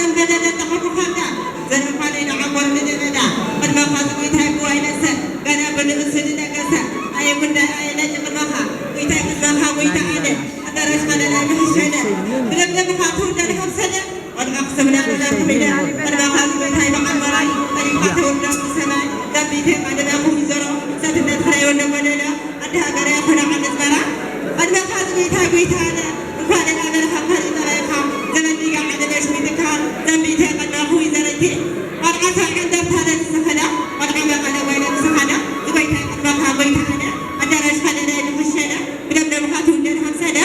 ዘንበደ ደቀኹ ኻዳ ዘረፋለይ ንዓሞር ንደበዳ። ቅድመኻ ዝጎይታይ ብዋይ ነሰ፣ ገና ብንእሱ ዝደገሰ። ኣየ ጉንዳይ ኣየ ነጭ ቅድመኻ፣ ጎይታይ ቅድመኻ ጎይታ ኣነ። ኣዳራሽ ኸለላይ ምሕሸለ፣ ብለምለምኻ ትውደድ ሃብሰለ። ቆልዓ ክስብላ ንደርኩ ኢለ፣ ቅድመኻ ዝጎይታይ ብዓል መራይ። ቀዲምካ ተወልዶ ብሰማይ፣ ዘንቢተ ቀደመ ክውንዘሮ። ሰትነት ኸላይ ወደ ጎደሎ። ኣደ ሃገረ ኮነ ዓዲ ኣስመራ፣ ቅድመኻ ዝጎይታ ጎይታ ኣነ። እንኳን ደህና መረኻብካ ንጠራይኻ፣ ዘመን ዲጋ ዓደመ ሽሚትካ፣ ዘንቢተ ቅድመ ኹይ ዘረይቴ። ቆልዓ ሰብዓ እንደርታ ለንስኸዳ፣ ቆልዓ መቐለ ወይ ለንስኸዳ፣ ዝጎይታ ቅድመኻ ጎይታ ኣነ። ኣዳራሽ ኸለለ ንኽሸለ፣ ብደምደምኻ ትውደድ ሃምሰለ።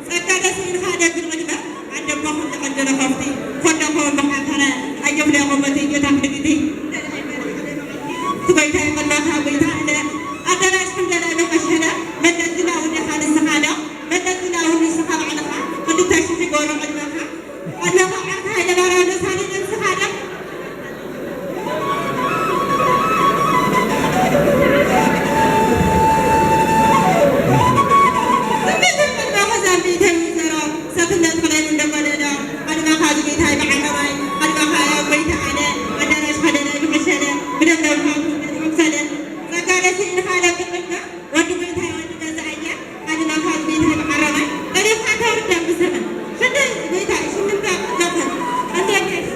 ጸጋ ደስ ኢልካ ደግ ንቕድመ፣ ኣደቦ ኹሉ ቀንደሎ ከፍቲ፣ ኮንዶ ኸውን ብሓፈረ፣ ኣየፍለኹም እቲ ጌታ ክድግቲ። ትጎይታይ ቅድመኻ ጎይታ ኣነ፣ ኣዳራሽ ክንደለ ንኸሸለ፣ መለስ ዝናቡ ዲኻ ንስኻ ዶ? መለስ ዝናቡ ንስኻ ባዕልኻ፣ ክልተ ሽሕ ይገብሮ ቅድመኻ። ኣለኻ ዓርካ ሃይለማርያም ደሳለኝ ንስኻ ዶ? ሰትነት ክለይ እንደጎደሎ፣ ኣድማኻ ዝጌታይ ብዓረባይ፣ ኣድማኻ ኣያ ጎይታ ኣነ፣ ኣዳራሽ ኸደነ ብሕሸለ፣ ብደብደብካ ብደብደብ ሰለ፣ ጸጋ ደስ ኢልካ ለብጥና። ወዲ ጎይታይ ወዲ ገዛእየ፣ ኣድማኻ ጎይታይ ብዓረባይ፣ ቀሪብካ ተወርዳ ብሰበ። ሽንዲ ጎይታይ፣ ሽንዲ እምባ ዘኸር፣ ኣንተ ቤት።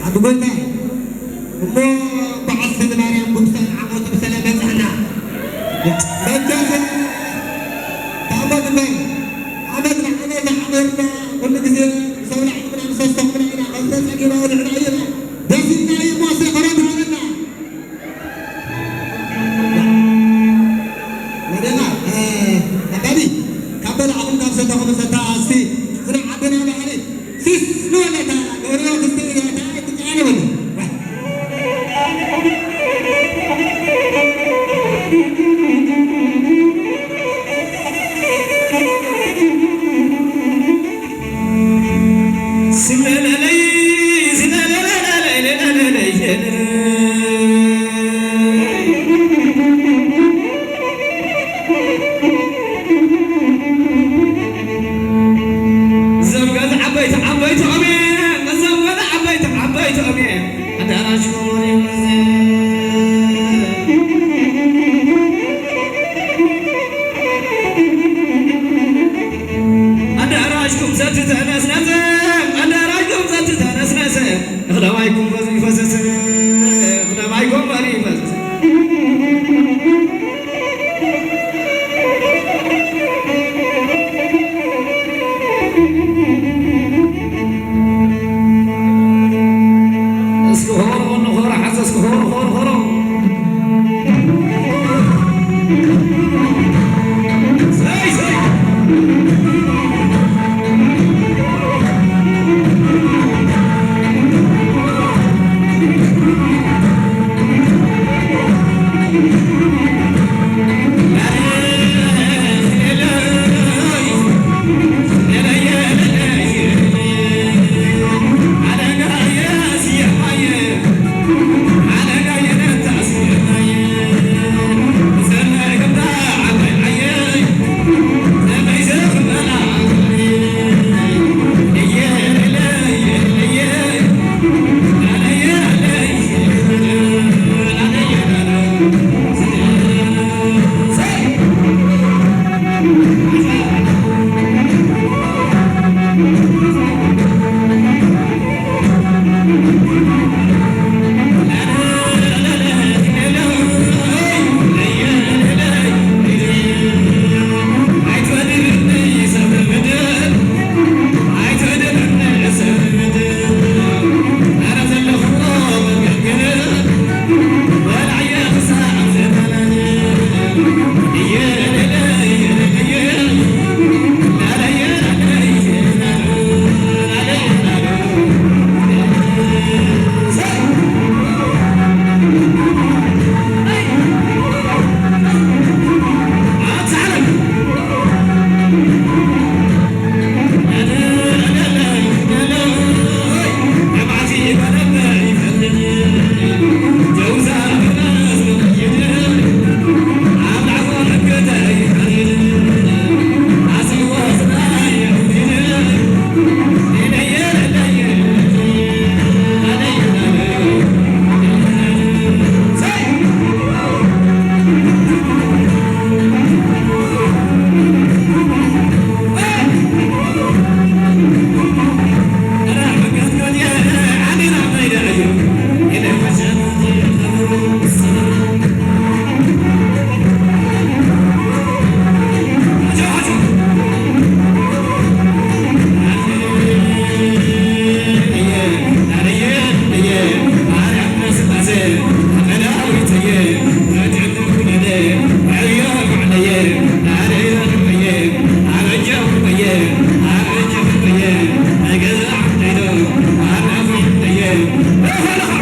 ኣቢ ጎይታይ እሞ በዓል ስኒ ማርያም ጉግሳን ዓመቱ ብሰላም በጽሕና። መጃዘ ታቦት እምበር ዓመት ንዓመት ዝዓመርና ኩሉ ግዜ ሰብላ ዓቕምና ምሰስተኹምና ኢና፣ ከም ተጸጊና ወድዕና ኢና። ደስ ኢልና እዩ እሞ ሰፈሮት ሃበና። ወደና፣ እ፣ ኣባዲ፣ ካብ በላዕኹም ካብ ሰተኹም ሰታ፣ እስቲ፣ ስለ ዓድና ባህሊ፣ ሲስ ንበለታ፣ ገብርዮ ክስተ ኢለታ፣ ኣይትቃለበሉ። እዞም ገዛ ዓበይቲ ዓበይቶም እዮም። እዞም ገዛ ዓበይቲ ዓበይቶም እዮም። ኣዳራሽኩም ወዲኡ ኣዳራሽኩም ዘትተነስነሰ፣ ኣዳራሽኩም ዘትተነስነሰ፣ እኽለ ማይኩም በዚ ይፈሰሰ፣ እኽለ ማይኩም በዚ ይፈሰሰ። እስኪ ሆሮ ንኾሮ ሓዘ፣ እስኪ ሆሮ፣ ሆሮ፣ ሆሮ። ሰይ፣ ሰይ። Yeah.